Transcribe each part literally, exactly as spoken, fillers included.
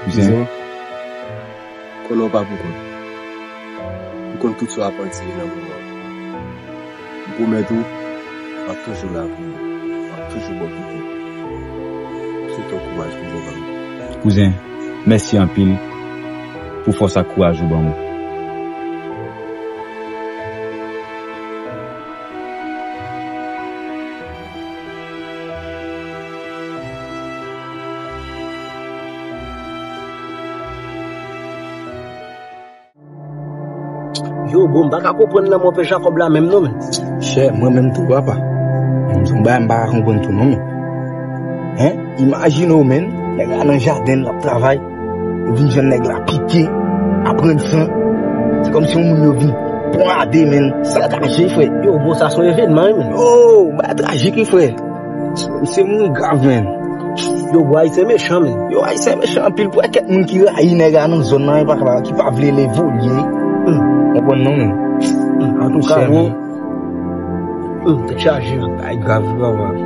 Kouzen, konnen w pa pou kont. Ou konn tout sa w ap andire nan moman an. M pwomèt ou, m ap toujou la pou ou. M ap toujou bò kote w. M swete w kouraj, kouzen pa m. Kouzen, mèsi anpil pou fòs ak kouraj ou ban mwen. Yo, bro, m pa ka konprann lanmò pè Jakòb la menm non, men. Chè, mwen menm tou, papa. Mwen, se yon bagay m pa ka konprann tou non, men. Hen? Imajine w, men, nèg la nan jaden, l ap travay. Yo vin jwenn nèg la pike, ap rann san. Se kòmsi yon moun yo vin pwade, men. Sa trajik, frè. Yo, bro, sa se yon evènman, wi, men. Oh, bagay trajik, wi, frè. Se moun grav, men. Yo, bro, Ayisyen mechan, men. Yo, Ayisyen mechan anpil. Pou kèk moun ki rayi nèg la nan zòn nan, e pa, ki pa vle l evolye. Hmm. Konprann non, men. Hmm. Antouka, chè, bro. Men. Hmm, tèt chaje. Ay, grav, grav, grav.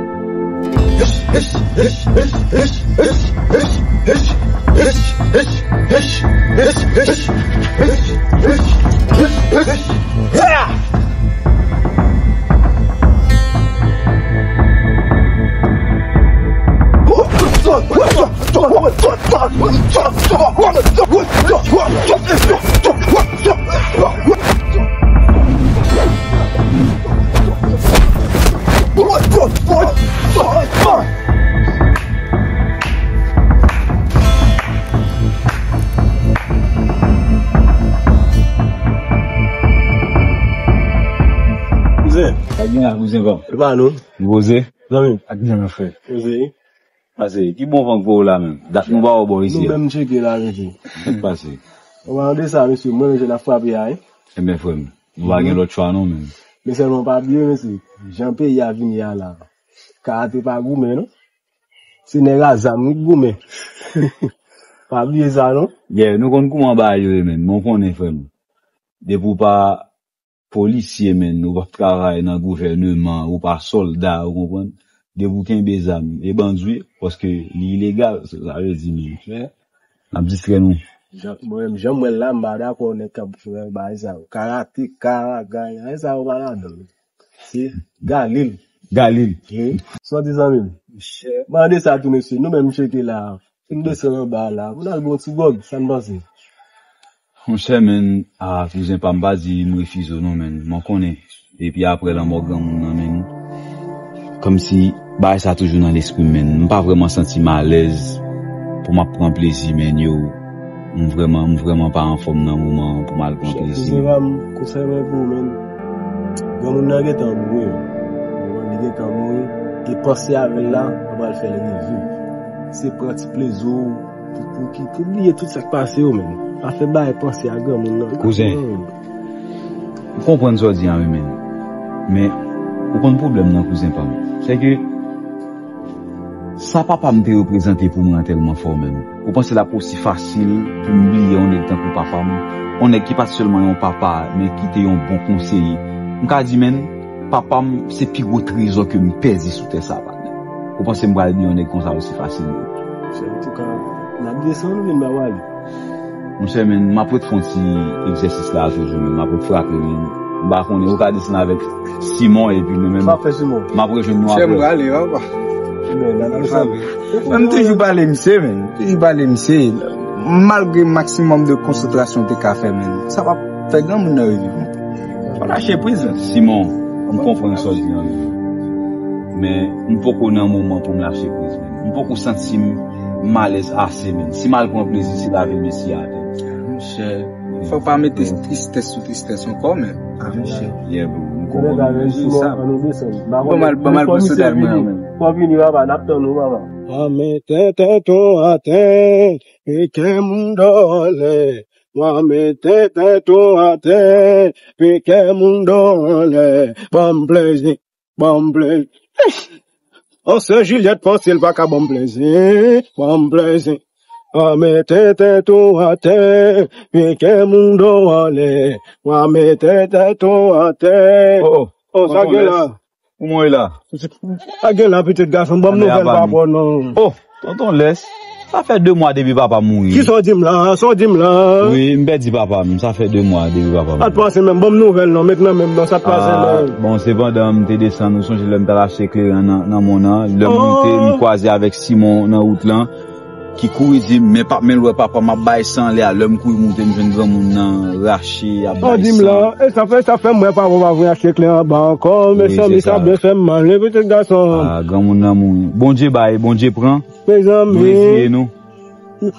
Kouzen. Sa gen la, kouzen pa m? E pa nou. Nou poze? Zanmi m. Ak zanmi frè. Poze. Pase, ki bon van k voye w la menm? Dat nou pa wè w bò isi a. Nou menm tcheke la, mesye. Sa k pase? An palan de sa, mesye, mwen menm je n ap frape a, wi. Ebyen, frè m, nou pa gen lòt chwa non, menm. Men sèlman pa bliye, mesye, jan peyi a vin ye a la, karate pa goumen, non. Se nèg a zam wi k goumen. Pa bliye sa, non. Yeah, nou konn kouman bagay yo ye, menm. Men w konnen, frè m, depi w pa polisye, menm, ou p ap travay nan gouvèneman, ou pa sòlda, ou konprann? Depi w kenbe zam, e bandi w ye, paske li ilegal, sa vle di, menm. N ap distrè nou. Jan, mwen menm, jan m wè l la, m pa dakò nèg k ap fè bagay sa yo. Karate, karagay, bagay sa yo pa ladan l. Se Galil. Galil. Wi. Sa w di, zanmi m? Monchè. Mande sa tou, mesye. Nou menm, mesye, ki la. Fin desann anba la. Pou n al bon ti gwòg, sa n panse? Monchè, menm, a, kouzen pa m, pa di m refize w non, menm. Mwen konnen. Epi apre lanmò granmoun nan, menm, kòmsi bagay sa toujou nan lespri m, menm. M pa vrèman santi m alèz pou m ap pran plezi, menm, yo. M vrèman, m vrèman pa anfòm nan moman an pou m al pran plezi, menm. Kouzen pa m, konsèy mwen pou ou, menm. Granmoun nan gentan mouri, wi. Li gentan mouri. E panse avè l la, ou pral fè l reviv. Se pran ti plezi w, pou, pou ki, pou bliye tout sa k pase yo, menm. Pa fè bagay panse a granmoun nan. Kouzen, m konprann sa w di a, wi, menm. Men, ou konn pwoblèm nan, kouzen pa m. Se ke sa papa m te reprezante pou mwen an tèlman fò, menm. Ou panse l ap osi fasil pou m bliye yon nèg tankou papa m? Yon nèg ki pa t sèlman yon papa, men ki te yon bon konseye. M ka di, menm, papa m se pi gwo trezò ke m pèdi sou tè sa, patnè. Ou panse m pral bliye yon nèg konsa osi fasil? Monchè, antouka, n ap desann, nou vin ba w ale. Monchè, menm, m ap ret fè yon ti egzèsis la toujou, menm. M ap ret frape, menm. M pa konnen, ou ka desann avèk Simon, epi nou menm. M ap fè Simon. M ap rejwenn nou apre. Monchè, m prale, papa. Ebyen, n ap desann. Mwen, m toujou pale misye, menm. M toujou pale misye. Malgre maksimòm de konsantrasyon te ka fè, menm. Sa p ap fè granmoun nan reviv, non. Fò n lache priz, menm. Simon, m konprann sa w di an, wi. Men, m poko nan moman pou m lache priz, menm. M poko santi m, m alèz ase, menm. Si m al pran plezi, se lave men si atè. Monchè, fò w pa mete tristès sou tristès ankò, menm. Ah, monchè. Yeah, bro. Ann al pran soda mwen menm. Fò vini, papa, n ap tann ou, papa. Mwen mete tèt ou atè, pike moun dò anlè. Mwen mete tèt ou atè, pike moun dò anlè. Ban m plezi, ban m plezi. On sè Jilyèt panse l pa ka ban m plezi, ban m plezi. Mwen mete tèt ou atè, pike moun dò anlè. Mwen mete tèt ou atè. Oh, oh. Oh, sa gen la? Kòman w ye la? Sa gen la, pitit gason, ban m nouvèl pa bò non. Oh, tonton Lès, sa fè de mwa depi papa m mouri. Kisa w di m la? Sa w di m la? Wi, m pèdi papa m, sa fè de mwa depi papa m mouri. Sa t pase menm, ban m nouvèl non, met nan men m non, sa t pase menm? Bon, sepandan, m te desann, ou sonje lè m t al achte kleren nan, nan mòn nan, lè m moute, m kwaze avèk Simon nan wout lan. Ki kouri di m, men pap, men l wè papa m ap bay san anlè a. Lè m kouri moute, m jwenn granmoun nan rache, ap bay san. Di m la, e sa fè, sa fè m wè papa w pa vin achte kleren anba ankò. Mezanmi, sa byen fè m mal, wi, pitit gason. Ah, granmoun nan mouri. Bondye bay, Bondye pran. Mezanmi. Bondye nou.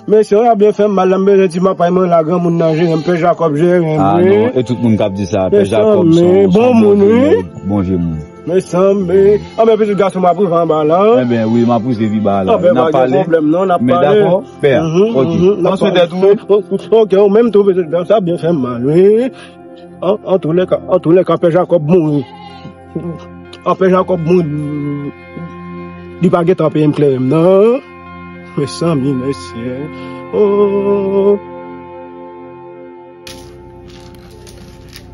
Mesye, sa byen fè m mal, la m bezwen ti papay mwen la, granmoun nan jere m, Pè Jakòb jere m, wi. Ah non, e tout moun k ap di sa, Pè Jakòb se yon bon moun, wi. Bon vye moun. Mezanmi. Anben, pitit gason, m ap rive anba la. Enben, wi, m ap rive pi ba la. Anben, n ap pale. Pwoblèm non, n ap pale. Men dakò, pè a. Ok. Pran swen tèt ou. Ok, ou menm tou, pitit gason, sa byen fè m mal, wi. An, antoulèka, antoulèka, Pè Jakòb mouri. An, Pè Jakòb mouri. Li pa gentan peye m kleren m nan. Mezanmi, mesye. Oh.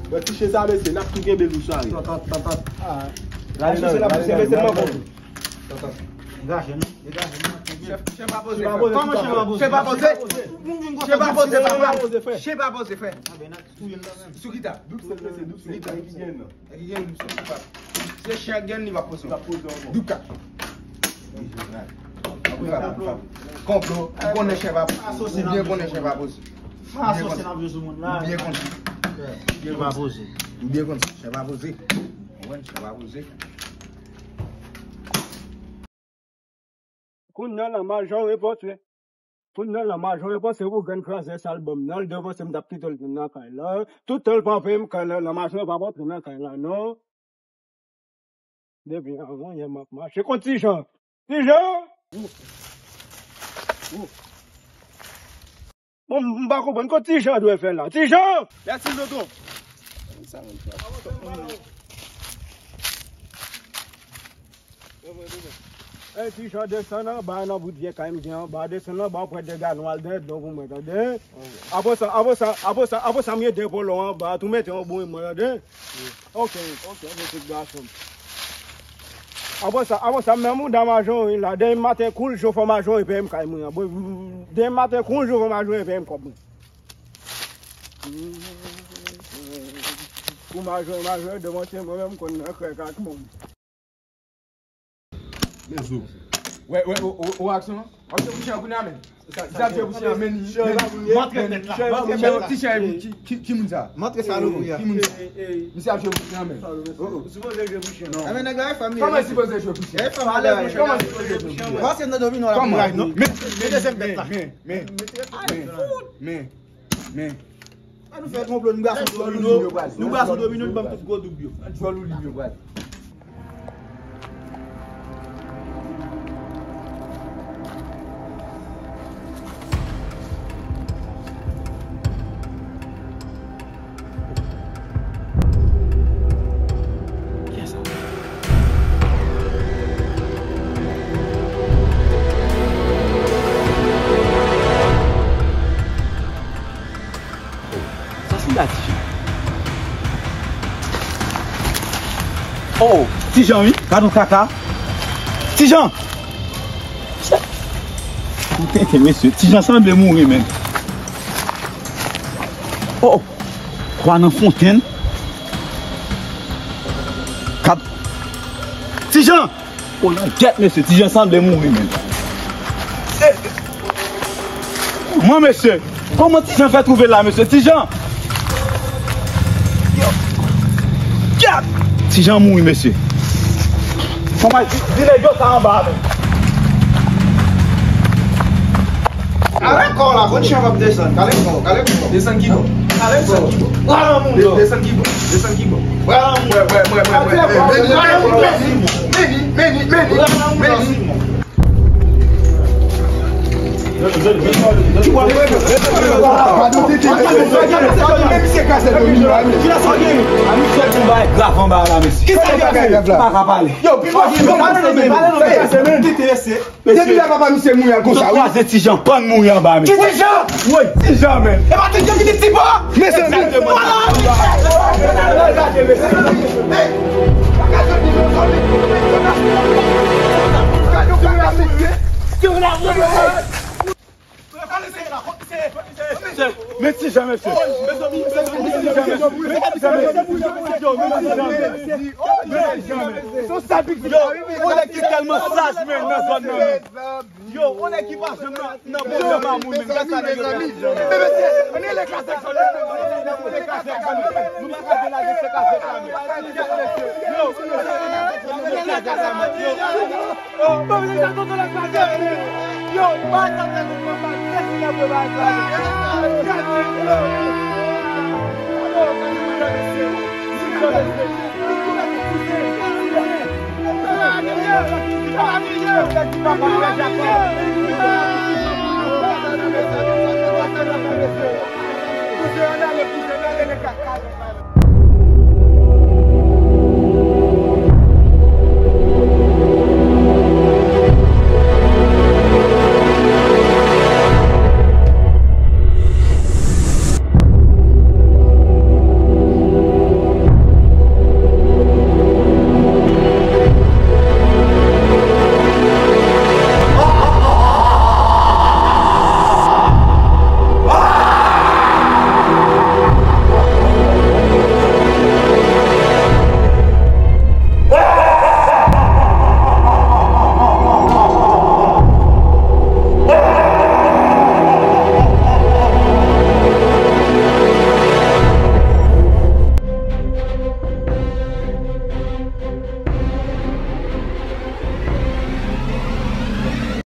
Mwen touche sa, mesye, n ap tou kenbe l pou sware. Tonton, tonton. Ah. Lale nan, lale nan, lale nan. Tonton. Degaje non, degaje non. Chèf, chèf pa poze, frè. Kòman chèf pa poze? Chèf pa poze. Chèf pa poze, papa. Chèf pa poze, frè. Chèf pa poze, frè. Sou kita. Doub sèl, mesye, doub sèl. Sou kita. Ki gen nan? Ki gen doub sèl, papa. Se chèf gen li pa poze. Pa poze ankò. Doub kat. Konplo. Ou konnen chèf pa poze. Ou byen konnen chèf pa poze. Fason se n ap jwe sou moun la. Ou byen konn sa. Chèf pa poze. Ou byen konn sa. Chèf pa poze. Ou konprann? Chèf pa poze. Kounye a la, majò repoze. Kounye a la, majò repoze pou grenn krazè sa l ban m nan, l devanse m, t ap kite l vin nan kay la. Toutan l pa peye m kay la, la, majò pa antre nan kay la, non. Depi avan yè m ap mache kont Ti Jan. Ti Jan! Bon, m pa konprann. Kot Ti Jan dwe fè la? Ti Jan! Mèsi, tonton. Ey, Ti Jan, desann anba nan bout vye kay m gen anba. Desann anba, pran dega nou al dèyè dlo pou mwen, tande? Apre sa, apre sa, apre sa, apre sa, m gen de polo anba. Tou mete yon bon mwen, tande? Ok, ok, pitit gason m. Apre sa, apre sa, menm mouda majori la, demen maten kou l cho fò majori peye m kay mwen an. Bon, demen maten kou l cho fò majori peye m kòb mwen. Pou majori, majori devanse mwen menm konn nan krèk ak moun. Men zo. Wè, wè, o, o, o, aksyon. W ap jwe pou chen kounye a, men. Misye ap jwe pou chen, men li, men li. Montre tèt la. Montre tèt la. Ti chen, ki, ki, ki moun sa? Montre sa, lo, ki moun sa? Misye ap jwe pou chen, men. Ou sipoze jwe pou chen. Non. Enben, nèg la, e fanm li ye. Kòman sipoze jwe pou chen? E fanm li ye. Kòman sipoze jwe pou chen? Pase nan domino la pou raj, non. Men, men, men, men, men, men, men, men. Pa nou fè konplo, nou bwase domino, nou bwase domino, nou ban m tout gwo doub yo. Djòl ou li yo pral. Sa se la Ti Jan. Oh, Ti Jan wi, gad yon kaka. Ti Jan! Ou tenten, mesye. Ti Jan sanble mouri, menm. Oh, kwa nan fontenn. Kap. Ti Jan! O, nan gyèt, mesye, Ti Jan sanble mouri, menm. Eh, kòman, mesye? Kòman Ti Jan fè twouve la, mesye? Ti Jan! Yo! Gyèt! Ti Jan mouri, mesye. Kòman di, di nèg yo sa anba, menm. Kale kò w la, konn chan w ap desann. Kale kò w, kale kò w. Desann ki bò? Kale kò w. Desann ki bò? Desann ki bò? Desann ki bò? Bra lanmou. Mwen, mwen, mwen, mwen, mwen. Bra lanmou. Meni, meni, meni, meni. Bra lanmou. Grav anba la, mesye. Kisa ki grav la? Yo, pale non, pale non, pale non. Depi lè papa misye mouri al konsa, wi. Kraze Ti Jan, pann mouri anba, mesye. Ki Ti Jan? Wi, Ti Jan, men. E pa Ti Jan ki te Ti Jan? Mezanmi. Men Ti Jan, mesye. Men Ti Jan, mesye. Men Ti Jan, mesye. Yo, men Ti Jan, mesye. Yo, yon nèg ki tèlman saj, men, nan zòn nan, men. Yo, yon nèg ki pa janm nan, nan pwoblèm a moun, men. Gad sa nèg yo fè. Men mesye, ann rele kazèk zòn nan, men. Ann rele kazèk zòn nan. Nou pa ka delage se kazèk la, men. Yo, ann rele kazèk la, men. Yo. Yo, ban m sa tonton lè kazèk, men. Yo, bay kazèk ou pran mal, se si lè pou bay kazèk. Gade, yo. Yo, gade, mesye.